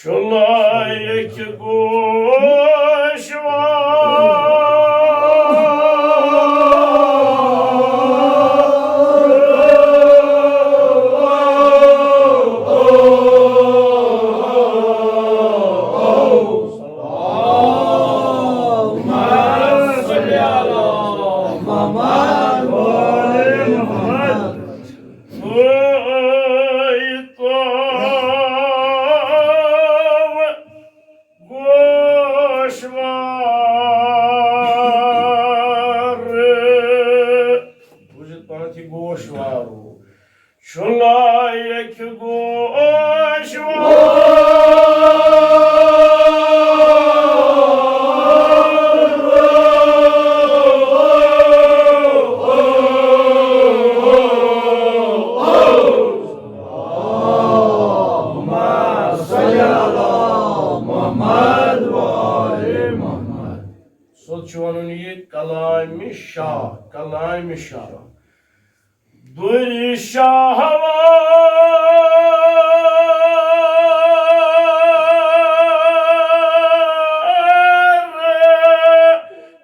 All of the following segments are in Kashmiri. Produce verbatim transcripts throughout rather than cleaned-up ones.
چھُ لایق گوشوار۔ گوشوار۔ بوٗزِتھ پانہٕ تہِ گوشوارو۔ چھُ لایق گوشوار۔ سیوٚد چھُ وَنُن یہِ کلامِ شاہ، کلامِ شاہ۔ دُرِ شاہوار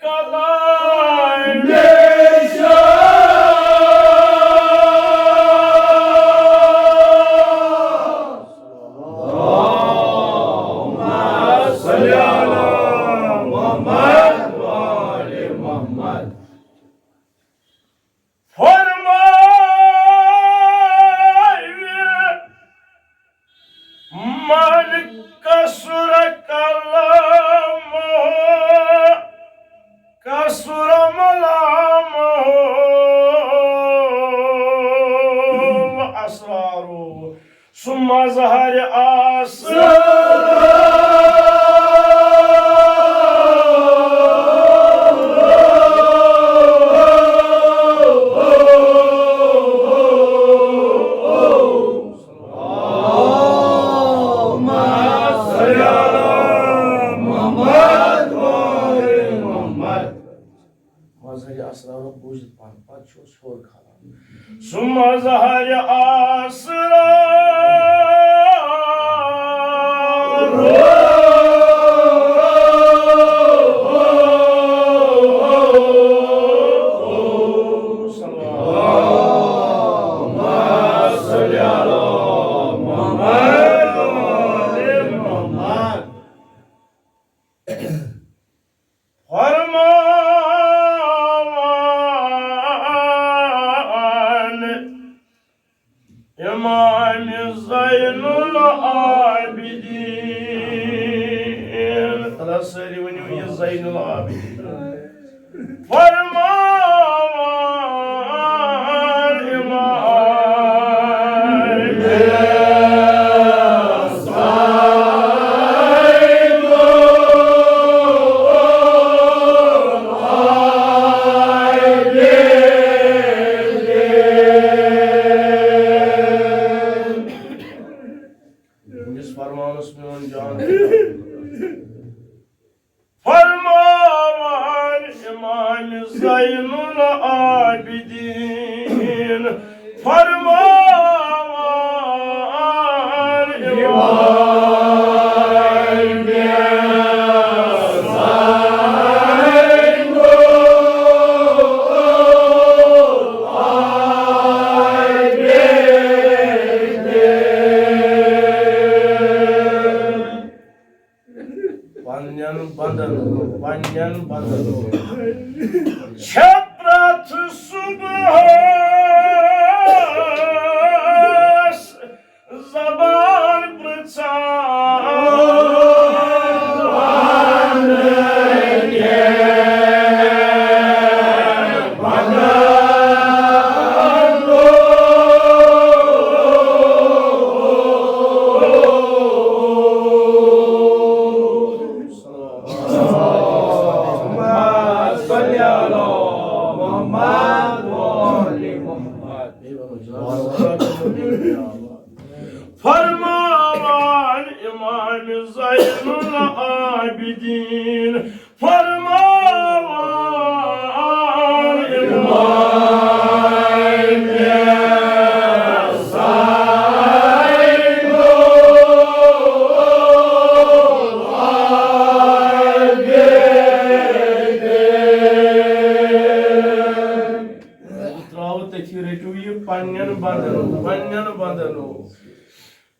کلامِ شاہ۔ اللهم صل على محمد وآل محمد۔ فرماوِ من کثر کلامہ، کثر ملامہ و اسرارہ۔ ثم ظهر آثار۔ اللهم صل على محمد وآل محمد۔ مظہر اسرار بوٗزِتھ پانہٕ، پتہٕ چھُس ہیوٚر کھالان۔ ثم ظهر اسرار۔ اللهم صل على محمد وآل محمد۔ فرماوان امام زین العابدین۔ اللہ سٲری ؤنِو یہِ زین العابدین۔ فرماوان امام یُس فرمانس میون جان۔ فرماوان امام زین العابدین۔ فرماوان امام پننٮ۪ن بندن، پننٮ۪ن بندن۔ چھےٚ پرٛٮ۪تھ صُبحس زبان پرٛژھان۔ فرماوان امام زین العابدین، فرماوان امام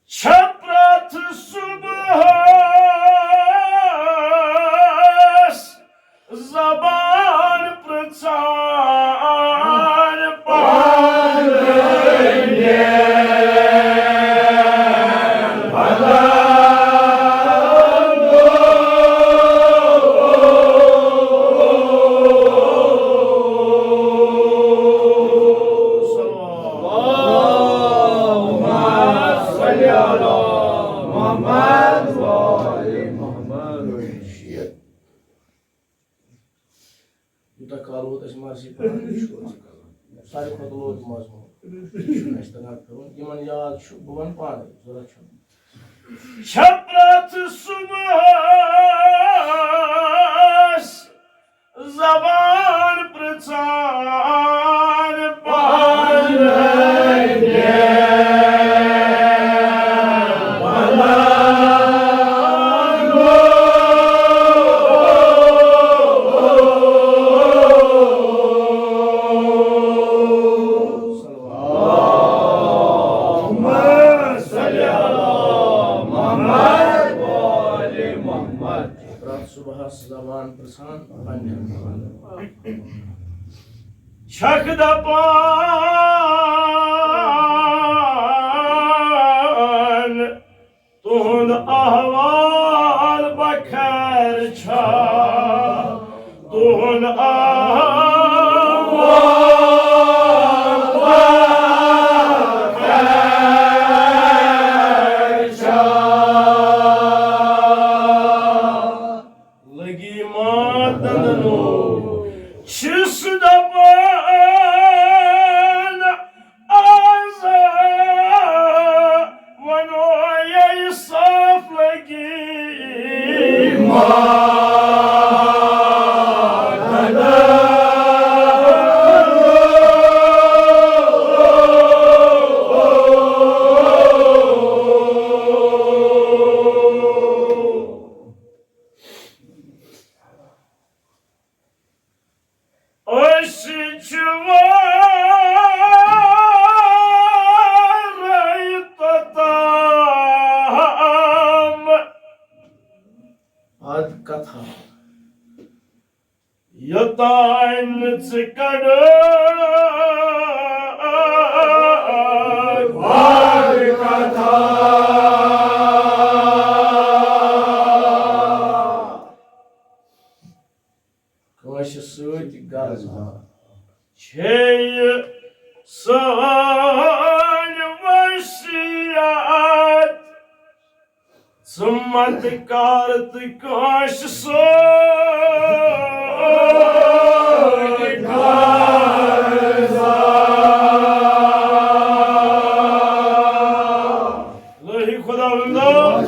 چھےٚ پرٛٮ۪تھ صُبحس زبان پرٛژھان پانہٕ۔ یوٗتاہ کال ووت اَسہِ مرضی پانہٕ، یہِ چھُ روزٕ کران۔ ساروی کھۄتہٕ لوٚت مضموٗن۔ یہِ چھُنہٕ اَسہِ تَگان پھِرُن۔ یِمن یاد چھُ، بہٕ وَنہٕ پانَے، ضوٚرَتھ چھُنہٕ۔ چھےٚ پرٛٮ۪تھ صُبحس زبان پرٛژھان پانہٕ۔ اللهم صل على محمد وآل محمد۔ پرٛٮ۪تھ صُبحس زبان پرٛژھان پننہِ۔ چھکھ دپان تُہُنٛد احوال بخیر چھا؟ تُہُنٛد احوال بخیر چھا؟ لگی ماتن نو چھس دپان آز ونو یہ صاف لگی ماتن۔ أسۍ چھِ وارَے توٚتام۔ اَدٕ کَتھا۔ یوٚتام نہٕ ژٕ کَڑَکھ وارٕ کَتھا۔ کٲنٛسہِ سۭتۍ گژھان۔ چھے یہِ سٲنۍ وصیت، ژٕ مت کر تہٕ کٲنٛسہِ سۭتۍ گژھان۔ الہی خداوندا،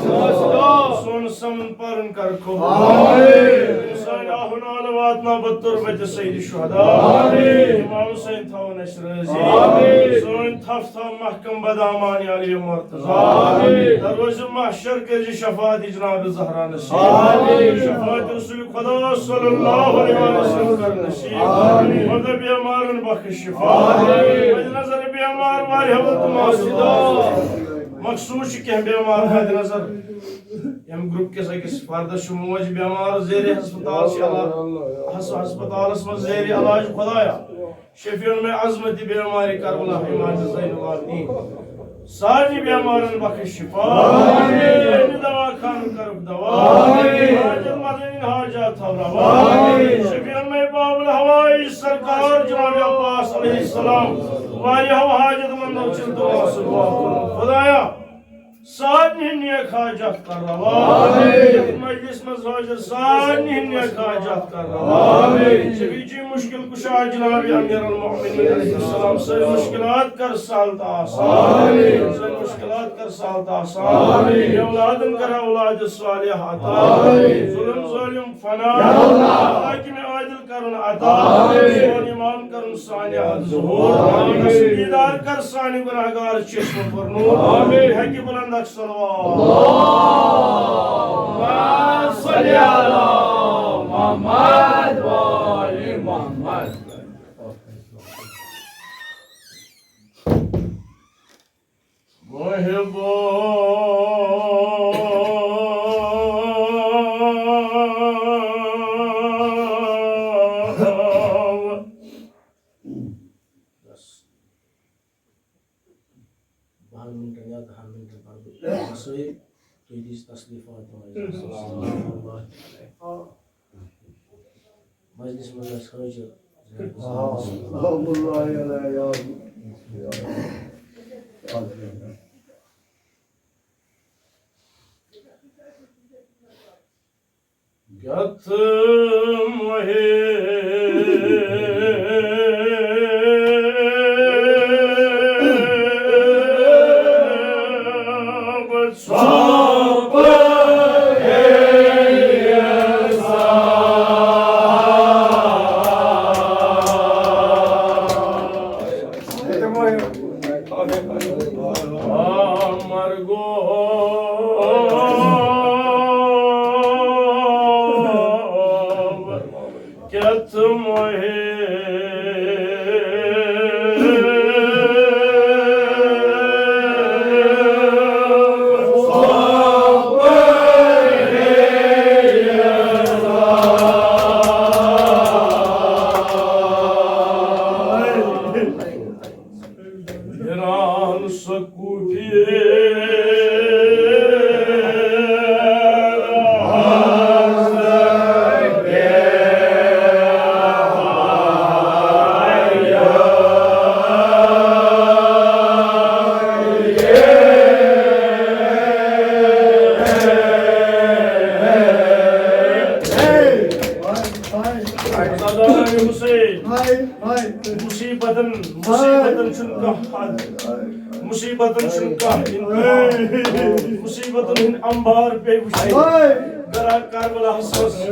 سون سمن پرن کر قبول۔ آمین۔ سٲنۍ آہ و نالہٕ واتناو بہٕ تربتِ سید شہدا۔ آمین۔ امام حسین تھاوُن اَسہِ رٲضی۔ آمین۔ سٲنۍ تھپھ تھاو محکم بدامان علی مرتضی۔ آمین۔ دروازِ محشر کٔرۍ زِ شفاعت جناب زہرا نصیب۔ آمین۔ شفاعت رسول خدا صلی اللہ علیہ وسلم کر نصیب۔ آمین۔ مردہ بیمارن بخش شفا۔ آمین۔ مد نظر بیمار واریاہ وقت ماسدہ۔ مخصوص چھِ کینٛہہ بیمار مد نظر۔ ییٚمہِ گروپ کِس أکِس فردس چھُ موج بیمار زیر ہسپتال چھِ علاج، ہس-، ہسپتالس منٛز زیر علاج۔ خدایا، شفیع میں عظمت بیمار کربلا امام زین العابدین۔ سارنٕے بیمارن بخش شفا۔ آمین۔ پننہِ دوا خانہٕ کرُکھ دوا۔ آمین۔ حاجت مندن حاجات تھاو روا۔ آمین۔ شفیع میں باب الحوائج سرکار جناب عباس علیہ السلام واریاہو حاجت مندو چھِ دعا سۭتۍ دعا کوٚرمُت۔ خدایا، سارنٕے ہٕنٛدۍ نیک حاجات کر روا۔ آمین۔ یتھ مجلس منٛز حٲضِر سارنٕے ہٕنٛدۍ نیک حاجات کر روا۔ آمین۔ شفیع جی مشکل کشا جناب امیر المؤمنین علیہ السلام سٲنۍ مشکلات کر سہل تہٕ آسان۔ آمین۔ سٲنۍ مشکلات کر سہل تہٕ آسان۔ آمین۔ اولادن کر اولاد صالح عطا۔ آمین۔ ظلم ظالم فنا۔ یا اللہ۔ حاکم عادل کرن عطا۔ آمین۔ سون ایمان کرن سانحہ ظہور۔ آمین۔ بیدار کر سانہِ گناہگار چشم پر نور۔ آمین۔ ہیٚکہِ بلند اکھ صلوات۔ اللہم صل علی محمد و آل محمد۔ محبو مسٲیِل، تُہۍ دِیِو تسلیٖفات تِمن۔ مجلس منٛز آسہِ حٲضِر۔ سلام اللہ علیہ یا۔ کیٛاہ تہٕ مۄہیب ژھۄپہٕ ہیٚیہِ سا۔ مرگو کیٛاہ تہٕ مۄہیب ایران سکوفی۔ حسین۔ ہائے، ہائے۔ مصیبتن، مصیبتن چھُنہٕ کانٛہہ حد۔ مصیبتن چھُنہٕ کانٛہہ انتہا۔ مصیبتن ہٕنٛدۍ انبار پیٚیہِ وٕچھِتھ۔ ہائے۔ گرا کربلاہس منٛز،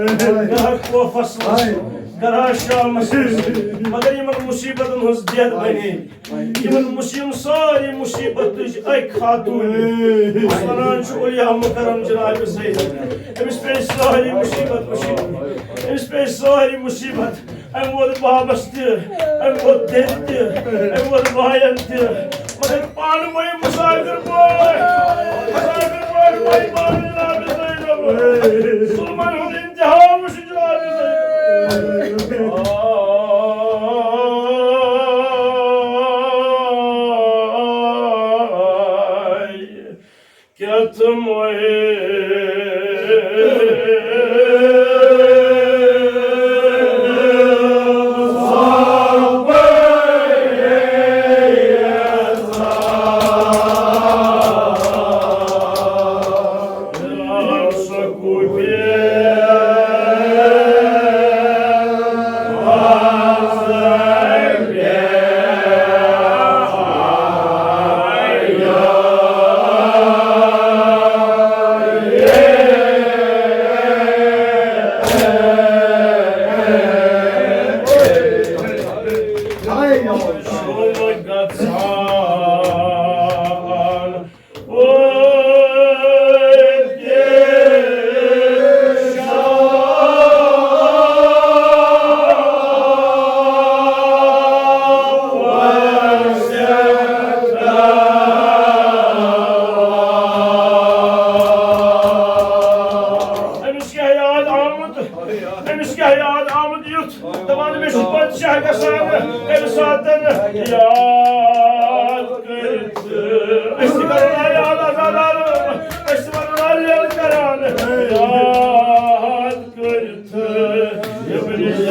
گرا کوفس منٛز، ہائے۔ گرا شامس منٛز۔ مگر یِمن مصیبتن ہٕنٛز دٮ۪د بنے۔ یِمن مُس-، یِم سٲری مُصیبت تُج اَکہِ خاتوٗنہِ۔ یُس وَنان چھُ اولیاء مُکرم جناب سید۔ أمِس پیٚیہِ سٲری مُصیبت، مُصیبت۔ أمِس پیٚیہِ سٲری مُصیبت۔ أمۍ ووت بابس تہِ، أمۍ ووت دٮ۪دِ تہِ، أمۍ ووت باین تہِ۔ مگر پانہٕ وٲے مُسافِر پٲٹھۍ، مُسافِر پٲٹھۍ وٲے پانہٕ جناب سید۔ ظُلمن ہُنٛد انتہا وٕچھ۔ کیٛاہ تہٕ مۄہیب أمِس کیٛاہ یاد آمُت؟ أمِس کیٛاہ یاد آمُت یُتھ؟ دَپان، مےٚ چھُ پادشاہ گژھان، تَمہِ ساتہٕ یاد کٔرِتھ۔ أسۍ تہِ کرو نا یاد، عزادارو، أسۍ تہِ وَنو نا لیل کران۔ یاد کٔرِتھ، یہِ بہٕ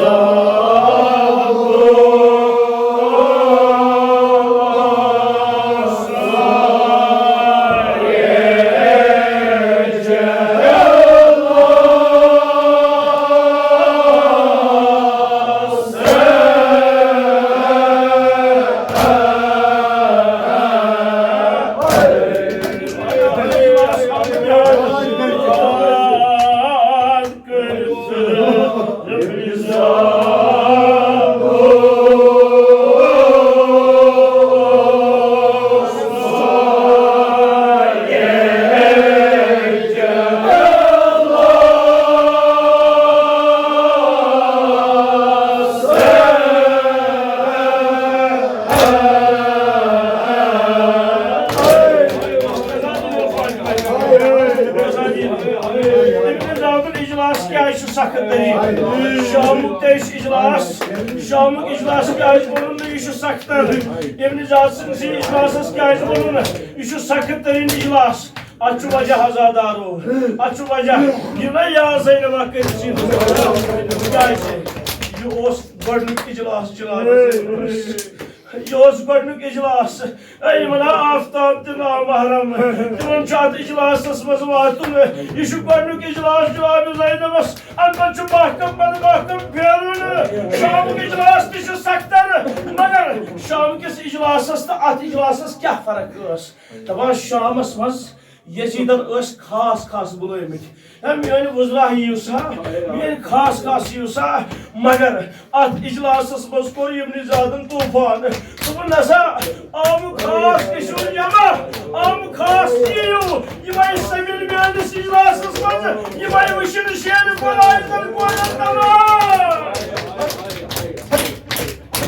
یاد اجلاس کیٛازِ چھُ سخت تٔریٖن؟ شامُک تہِ چھُ اجلاس، شامُک اجلاس کیٛازِ ووٚنُن نہٕ یہِ چھُ سخت تٔریٖن؟ ابن زیاد سٕنٛدِس اجلاسس کیٛازِ ووٚنُن نہٕ یہِ چھُ سخت تٔریٖن اجلاس؟ اتھ چھُ وجہ عزادارو، اتھ چھُ وجہ۔ یہِ نہ یا زینبہ کٔرِتھ ژیٖنۍ۔ کیازِ؟ یہِ اوس گۄڈنیُک اجلاس جناب۔ یہِ اوس گۄڈنیُک اجلاس۔ اے، یِمن آو آفتاب تہِ ناو محرم۔ تِمن چھُ اتھ اجلاسس منٛز واتُن۔ یہِ چھُ گۄڈنیُک اجلاس جناب زینبس۔ امہِ پتہٕ چھُ محکم پتہٕ محکم پھیرُن۔ شامُک اجلاس تہِ چھُ سختر، مگر شام کِس اجلاسس تہٕ اتھ اجلاسس کیٛاہ فرق ٲس؟ دپان شامس منٛز یزیدن ٲسۍ خاص خاص بُلٲومٕتۍ۔ ہے میٲنۍ وزراء یِیِو سا، میٲنۍ خاص خاص یِیِو سا، مگر اتھ اجلاسس منٛز کوٚر یِمنٕے زیادن طوفان۔ دوٚپُن نسا، آمُت خاص تہِ چھُنہٕ یما، آمُت خاص تہِ یِیِو، یِمے سمِن میٲنِس اجلاسس منٛز، یِمے وٕچھِن شیرِ قرآن کورن تمام۔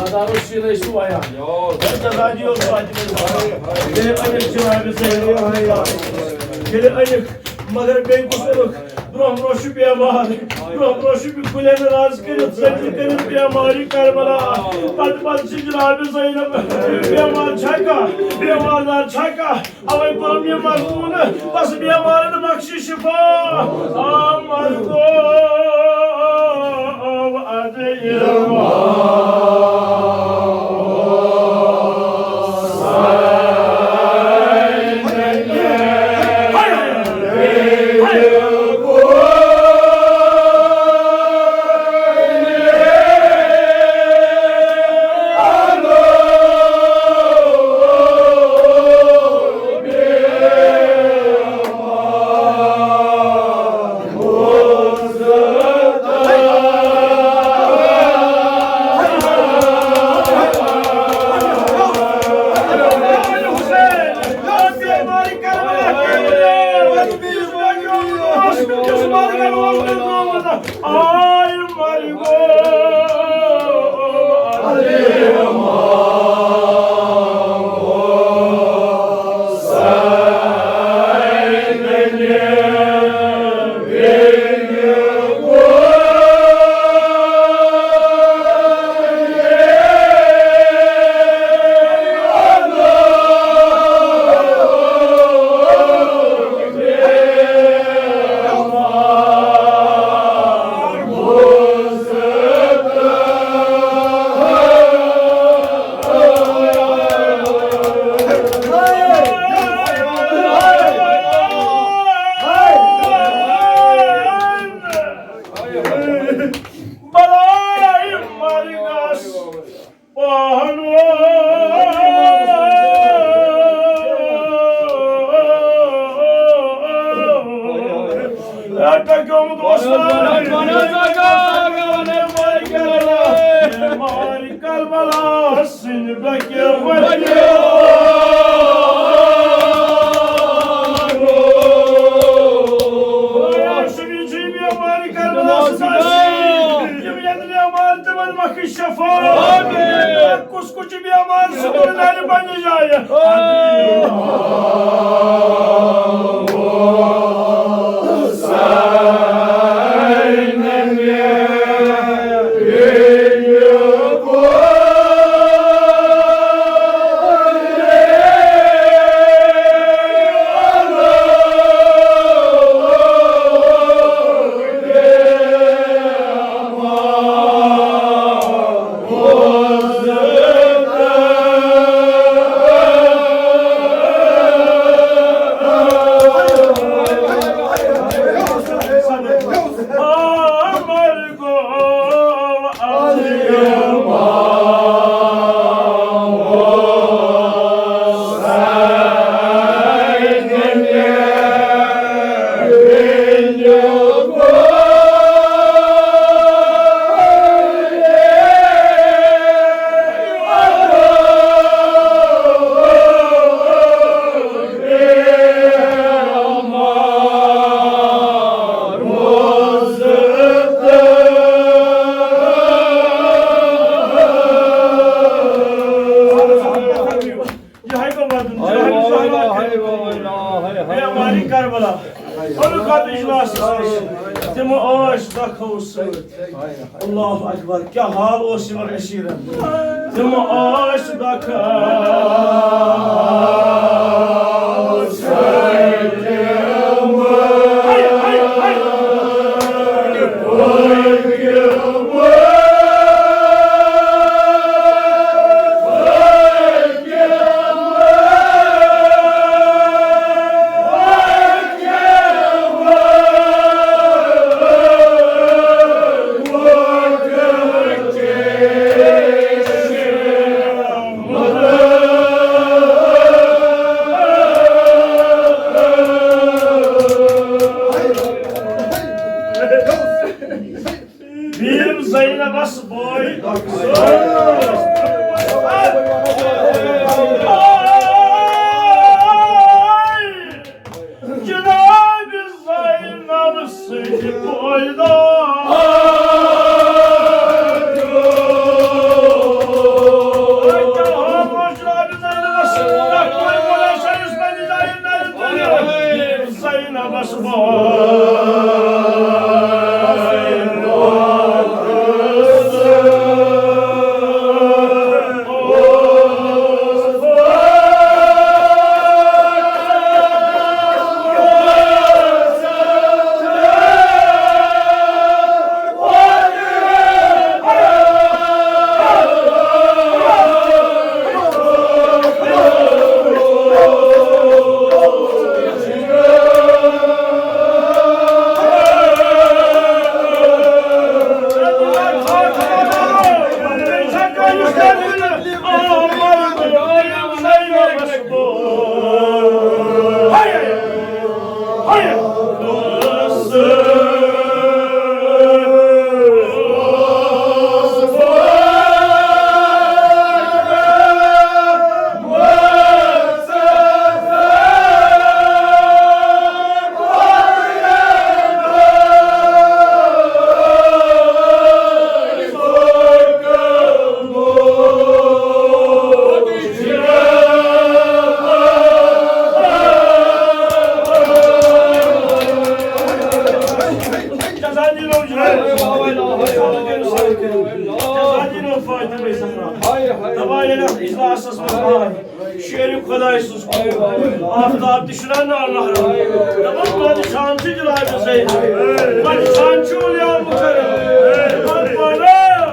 مدارُ سیٖنَے چھُ وایان۔ ہے جزا دِیو فاطمہ۔ بیٚیہِ أنِکھ جناب زینب۔ ییٚلہِ أنِکھ، مگر بیٚیہِ کُس أنُکھ؟ برٛونٛہہ برٛونٛہہ چھُ بیمار۔ برٛونٛہہ برٛونٛہہ چھُ کُلٮ۪ن راز کٔرِتھ، ژٔٹِتھ کٔرِتھ بیمارِ کربلا۔ پتہٕ پتہٕ چھِ جناب زینب بیمار چھا کانٛہہ؟ بیمار دار چھا کانٛہہ؟ اوے پوٚرُم یہِ مضموٗن، بس بیمارن بخشِ شفا۔ آ مرگو ادے۔ بلاے مرگس پہن ٹکیومُت اوس مارِ کربلا سٕنٛدِ بکہِ وتہِ۔ شبی جی بیمارِ کربلا سٕنٛدِ، یِم ییٚتہِ بیمار تِمن بخش شفا۔ کُس کُس چھُ بیمار سُہ کٔرِو نرِ پننہِ جایہِ۔ یہے گوٚو ودُن، ہاے جناب واے، زہرا ہاے واے، ہاے واے۔ بیمارِ کربلا۔ اَمہِ خٲطرٕ اجلاسس منٛز تِم ٲسۍ دۄکھو سۭتۍ۔ اللہ اکبر، کیٛاہ حال اوس یِمن اسیرن۔ تِم ٲسۍ دۄکھو سۭتۍ۔ بس بوے۔ جناب زینب سۭتۍ پٲدٕ۔ زینبس بوے۔ جزا دِنو جناب۔ جزا دِنو فاطمہ زہرا۔ دپان ییٚلہِ اَتھ اجلاسس منٛز آے، شیرِ خۄداے سٕنٛز کوٗر۔ آفتاب تہِ چھُنہ نال نہران۔ دپان پریشان چھِ جناب زینب۔ پریشان چھِ اولیاء مُکرم۔ دپان پانا،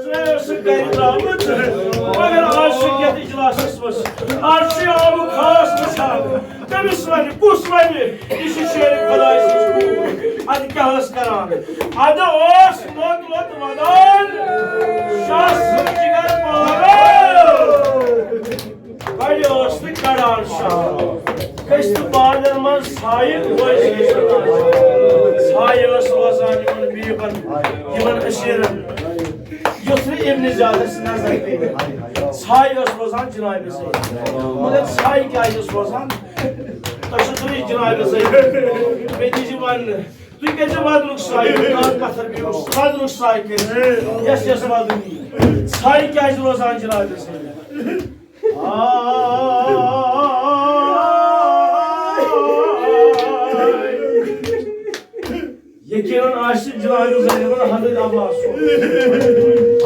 ژٕ ٲسٕکھ گرِ درٛامٕژ، مگر آز چھُکھ یتھ اجلاسس منٛز۔ آز چھُ یہِ آمُت خاص وٕچھان۔ تٔمِس وَنہِ، کُس وَنہِ؟ یہِ چھِ شیرِ خۄداے سٕنٛز کوٗر۔ اَدٕ کیٛاہ ٲس کران؟ اَدٕ اوس لوٚت لوٚت وَدان شاہ سُنٛد جِگر پارو۔ کَڑِ ٲس نہٕ کَڑان شاہ۔ کٔژِ تہٕ بانَن منٛز ژھایہِ روزِ۔ ژھایہِ ٲس روزان یِمَن بیٖبَن، یِمَن أسیٖرَن۔ یُتھ نہٕ ابن زیادس نظر پیٚیہِ۔ ژھایہِ ٲس روزان جناب زینب۔ مگر ژھایہِ کیٛازِ ٲس روزان؟ تۄہہِ چھُو تُہۍ جناب زینب۔ مےٚ دیٖزِ وننہٕ۔ تُہۍ کٔرۍزیو ودنُک سایہِ۔ کانٛہہ پتھر بیٚہوٕ ودنُک سایہِ کٔرِتھ۔ یَس یَس ودُن یی۔ ژھایہِ کیٛازِ روزان جناب زینب؟ آے۔ یقیناً آسہِ جناب زینبن حضرت عباس سُنٛد۔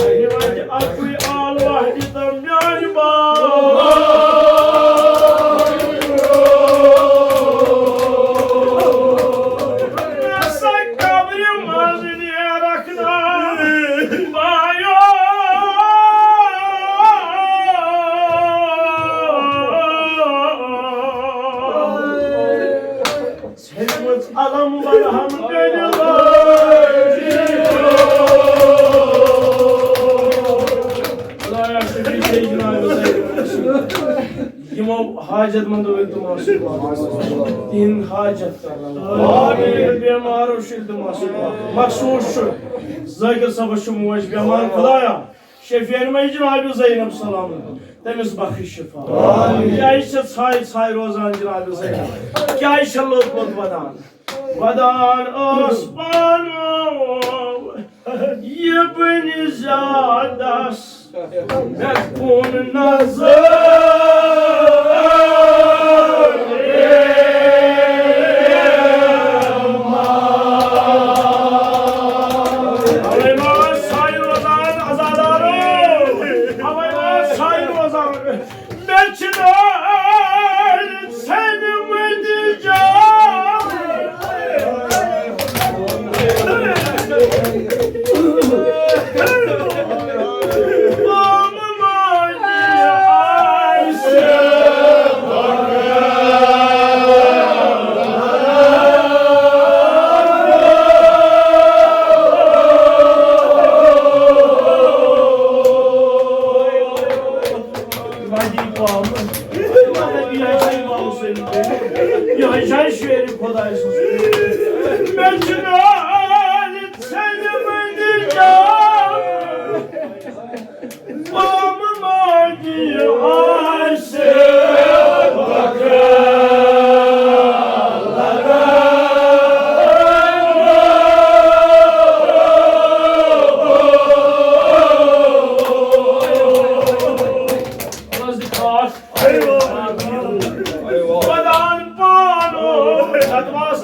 یہِ وَنہِ اَکُے آل وحدِ تہٕ میٛانہِ باو۔ مےٚ سا قبرِ منٛز نیرَکھ نا بایو۔ ژھیٚنمٕژ علم برہم کٔرِو۔ خدایا، شفیع جناب زینب۔ یِمو حاجت مندو ییٚلہِ تِم آسہٕ، تِہِنٛد حاجت کرناو۔ ییٚلہِ بٮ۪مار اوس، ییٚلہِ تِم آسہٕ، مخصوٗص چھُ ذٲکِر صٲبَس چھُ موج بٮ۪مار۔ خدایا، شفیع مےٚ جناب زینب سلام، تٔمِس بخش شفا۔ کیٛازِ چھِ ژھایہِ ژھایہِ روزان جناب زینب؟ کیٛازِ چھِ لوٚت لوٚت ودان؟ ودان ٲس پانہٕ یہِ بنہِ زیادس مےٚ کُن نظر۔ اوے ما ژھایہِ روزان عزادارو، اوے ما ژھایہِ روزان۔ مےٚ چھِ نٲلۍ ژھیٚنمٕتۍ جان۔ مامہٕ ماجہِ آسہِ یِہوٚے چھا شیرِ خۄداے سٕنٛز؟ مےٚ چھِ نالہِ ژھیٚنمٕتۍ جان۔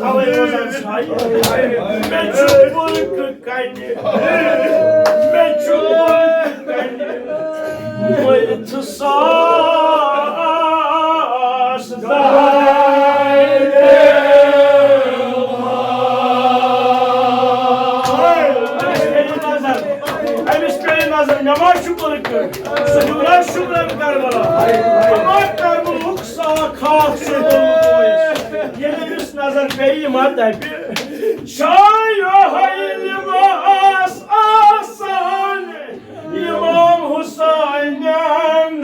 تَوَے روزان چھِ ہاے۔ مےٚ چھُ مُلکہٕ کَنہِ، مےٚ چھُ مُلکہٕ کَنہِ، مٔرِتھ ساس داے۔ أمِس پیٚیہِ نظر، مےٚ ما چھُ مُلکہٕ؟ سُہ ہیوٗ نہ شُکرَن کربلا۔ اَما کربلُک ساکھ ہاکھ سُہ گوٚمُت اوس۔ ییٚلہِ أمِس نظر پیٚیہِ، یہِ ما دَپہِ، چھا یِہوٚے لِباس آسان اِمام حُسینَن؟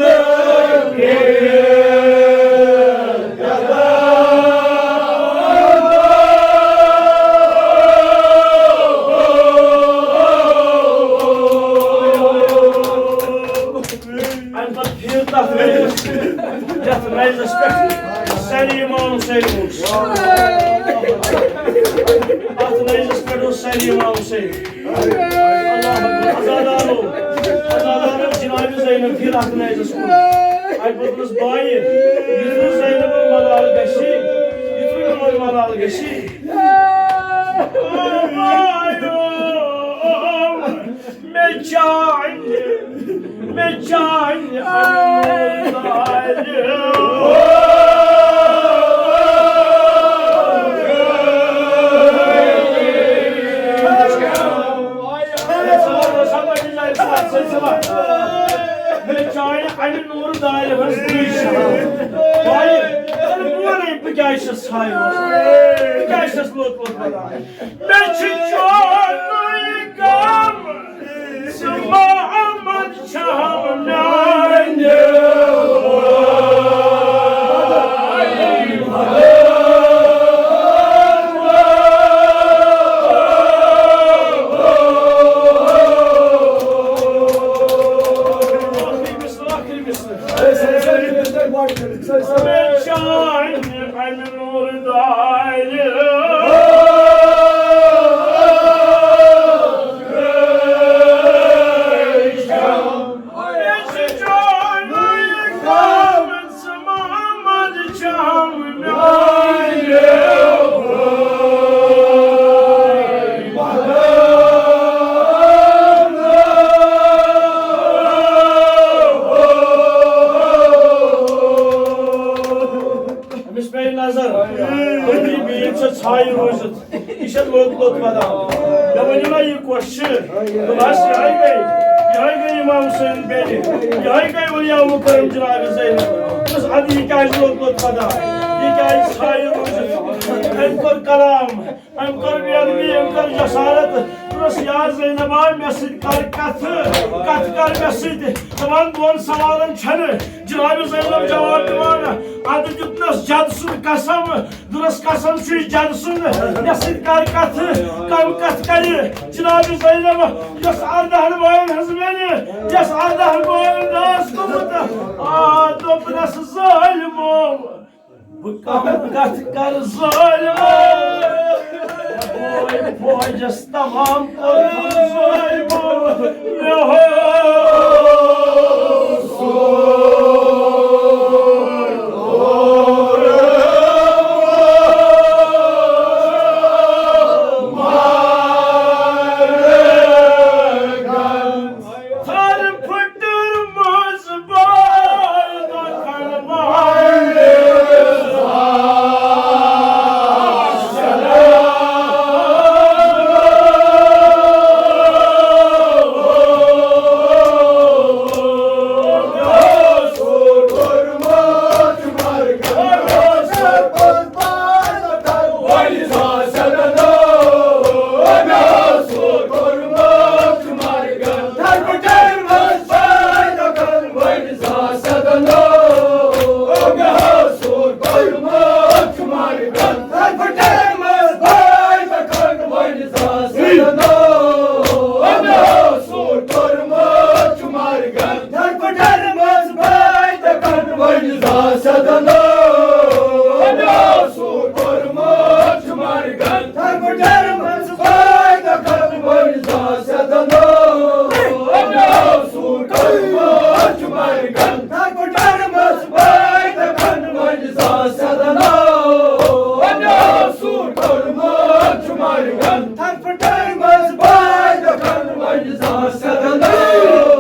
اَمہِ پَتہٕ پھِر تَتھ رَزَس، یَتھ رَزَس پٮ۪ٹھ سَرِ اِمام حُسین اوس۔ اَتھ رَزَس پٮ۪ٹھ اوس سَرِ اِمام حُسین۔ اللہ اکبر۔ عزادارو، عزادارو، جناب زینب پھِر اَتھ رَزَس کُن۔ اَتہِ پوٚتُس بایہِ، یُتھ نہٕ زینبَن ملال گژھِ، یُتھ نہٕ میون ملال گژھِ۔ مےٚ چانہِ، مےٚ چانہِ اَنُن دارِ۔ مےٚ چانہِ اَنہِ نوٗر دارِ ہٕنٛز بیٚیہِ شراب۔ بایہِ، بہٕ وَنَے، بہٕ کیٛازِ چھَس ژھایہِ روزان؟ بہٕ کیٛازِ چھَس لوٚت لوٚت وَدان؟ مےٚ چھُ چونُے غم زِ محمد چھَم میٛانہِ۔ ٲخری مِصرٕ، ٲخری مِصرٕ۔ مےٚ چانہِ اَمہِ نوٗرٕ دارِ۔ مےٚ چھِ چانُے غم زِ محمد چھَم میٛانہِ۔ أمِس پیٚیہِ نظر، أمۍ یہِ بیٖٹھ چھےٚ ژھایہِ روٗزِتھ۔ یہِ چھےٚ لوٚت لوٚت وَدان۔ مےٚ ؤنِو نا، یہِ کۄس چھِ؟ دوٚپمَس، یِہوٚے گٔے، یِہوٚے گٔے اِمام حُسین بیٚنہِ، یِہوٚے گٔے اولیاء مُکرم جناب زینب۔ دوٚپمَس، اَدٕ یہِ کیٛازِ لوٚت لوٚت وَدان؟ یہِ کیٛازِ ژھایہِ روٗزِتھ؟ أمۍ کوٚر کلام، أمۍ کٔر بے ادبی، أمۍ کٔر جسارت۔ دوٚپنَس، یا زینبا، مےٚ سۭتۍ کر کتھٕ، کتھ کر مےٚ سۭتۍ۔ دپان، دۄن سوالن چھنہٕ جناب زینب جواب دِوان۔ ادٕ دیُتنس جد سُنٛد قسم، دوٚپنس، قسم چھُے جد سُنٛد، مےٚ سۭتۍ کر کتھٕ۔ کم کتھ کرِ جناب زینب، یۄس اردہن بٲین ہٕنٛز بیٚنہِ، یۄس اردہن بٲین داس گوٚمُت۔ آ، دوٚپنس، ظٲلمو، بہٕ کم کتھ کرٕ ظٲلمو؟ بوے فوجس تمام کوٚرُن ظٲلمو۔ مےٚ ہو تھر پھٹرمٕژ بار دۄکھن وٲلِس۔ مرگن تھپٹن منٛز باے دکن وۄنۍ زانٛہہ سدن۔